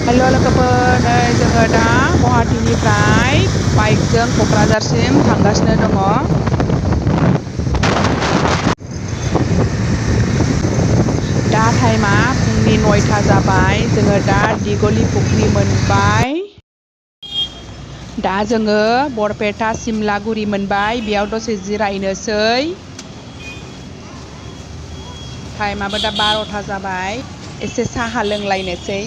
हेल' लोगोफोर, नै जोङो दा गुवाहाटीनिफ्राय बाइकजों क'क्राझारसिम थांगासिनो दङ। दा टाइमा फुंनि 9ता जाबाय। जोङो दा दिघली फुख्रि मोनबाय। दा जोङो बरपेटा सिमलागुरि मोनबाय। बेयाव दसे जिरायनोसै। टाइमाबो दा 12ता जाबाय। एसे साहा लोंलायनोसै।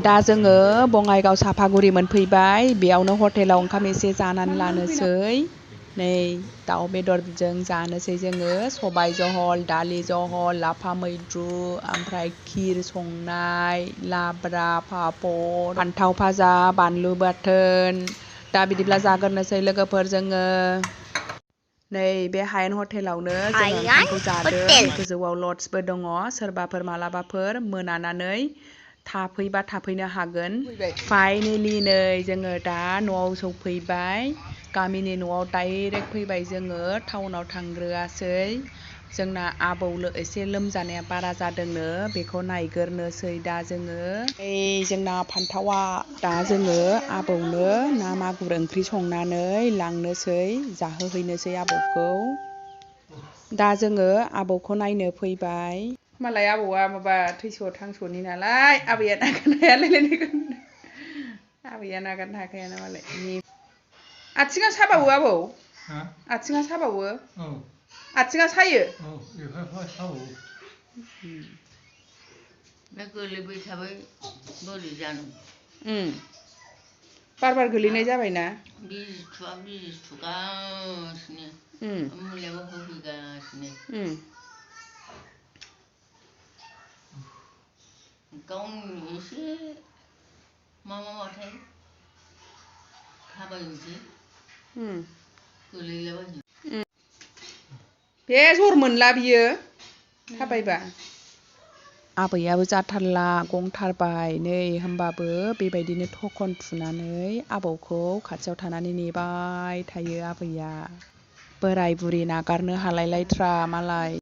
दा जोङो बङाइगाव सापागुरि मोनफैबाय। बेयावनो हटेलाव ओंखाम एसे जानानै लानोसै। नै दाउ बेदरजों जानोसै जोङो। सबाय जहल, दालि जहल, लाफा मैद्रु, ओमफ्राय खिर संनाय, लाब्रा, पापर, फान्थाव भाजा, बानलु बाथोन। दा बिदिब्ला जाग्रोनोसै लोगोफोर जोङो। नै बे हायेन हटेलावनो जोङो ओंखामखौ जादों। गोजौआव लड्जबो दङ। सोरबाफोर मालाबाफोर मोनानानै थाफैबा थाफैनो हागोन। फाइनेलि नै जोङो दा न'आव सौफैबाय। गामिनि न'आव डाइरेक्ट फैबाय जोङो। टाउनाव थांग्रोआसै। जोंना आबौ एसे लोमजानाया बारा जादोंनो, बेखौ नायग्रोनोसै दा जोङो। जोंना फान्थावा दा जोङो आबौनो ना मागुर ओंख्रि संनानै लांनोसै, जाहोहैनोसै आबौखौ। दा जोङो आबौखौ नायनो फैबाय। मालाय आबौआ माबा थैस' थांस'नि नालाय, आबैया नागारनो हायालाय। आबैया नागारनो हाखायाना मालाय। आथिङा साबावो आबौ? आथिङा साबावो? आथिङा सायो? दा गोलैबाय थाबाय बोरै जानो। बार बार गोलैनाय जाबायना? बिजि थुगासिनो, मुलियाबो होफैगासिनो। गावनो एसे माबाबाथाय थाबायनोसै, गोलैलाबायनो। बे जर मोनला बियो थाबायबा। आबैयाबो जाथारला, गंथारबाय नै होमबाबो बेबायदिनो थखन थुनानै आबौखौ खाथियाव थानानै नेबाय थायो आबैया। बोराय बुरि नागारनो हालायलायथ्रा मालाय।